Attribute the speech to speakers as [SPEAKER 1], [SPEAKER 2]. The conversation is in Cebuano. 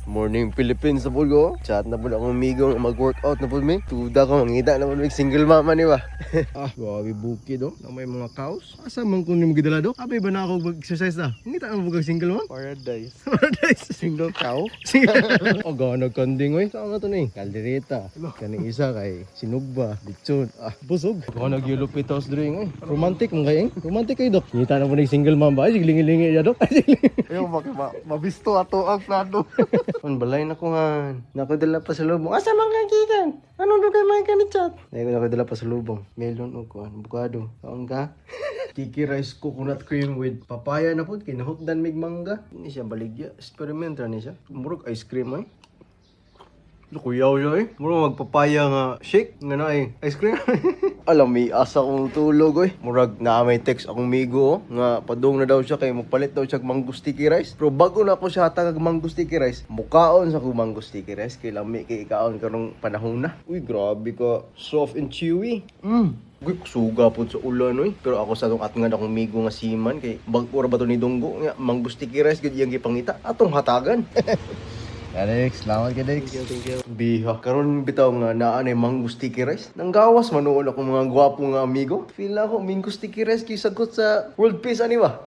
[SPEAKER 1] Morning, Philippines na po ko. Chat na po akong amigo nga mag-workout na po mi. Tuda ko, mangita na po mig single mama ni ba. Ah, grabe bukid oh. Na may mga cows. Asa man kun nimo gidala, dok? Abay ba na ako mag-exercise na? Mangita na po kag single mom?
[SPEAKER 2] Paradise.
[SPEAKER 1] Paradise.
[SPEAKER 2] Single cow?
[SPEAKER 1] O gana kanding oy. Saan nga to ni? Kaldereta. Kaning isa kay sinugba, lechon. Ah, busog. Gana gyud pitos diri oy. Romantic man kay eh. Romantic kay, dok. Ngita na po ning single mom ba? Ay, sige lingi ya, dok. Ay, sige.
[SPEAKER 2] Ayaw, mabisto ato ang plano.
[SPEAKER 1] On balay na ko han. Nakadala pa sa lubong. Asa man kang gikan? Anong dugay man ka ni chat? Ay, nakadala pa sa lubong. Melon o kuan, bukado. Kaon ka? Sticky rice coconut cream with papaya na pud kinahupdan mig mangga. Ni siya baligya. Experiment ra ni siya. Murag ice cream ay. Kuyaw siya eh. Murag magpapaya nga shake nga na ay ice cream. Alam, may asa kong tulog oy. Murag na may text akong migo oh, nga padung na daw siya kay mopalit daw siya og mango sticky rice. Pero bago na ako siya hatag og mango sticky rice, mukaon sa kong mango sticky rice kay lami kay ikaon karong panahon na. Uy, grabe ka. Soft and chewy. Uy, suga po sa ulan oy. Pero ako sa atong atngan akong migo nga seaman kay bag-o ra ba to ni Dunggo nga mango sticky rice gud iyang gipangita atong hatagan. Alex, salamat kay Dex.
[SPEAKER 2] Thank you, thank you.
[SPEAKER 1] Biha. Karon bitaw nga naa na mango sticky rice. Nanggawas manuol ako mga gwapo nga amigo. Feel na ako mango sticky rice kay sagot sa world peace ani ba?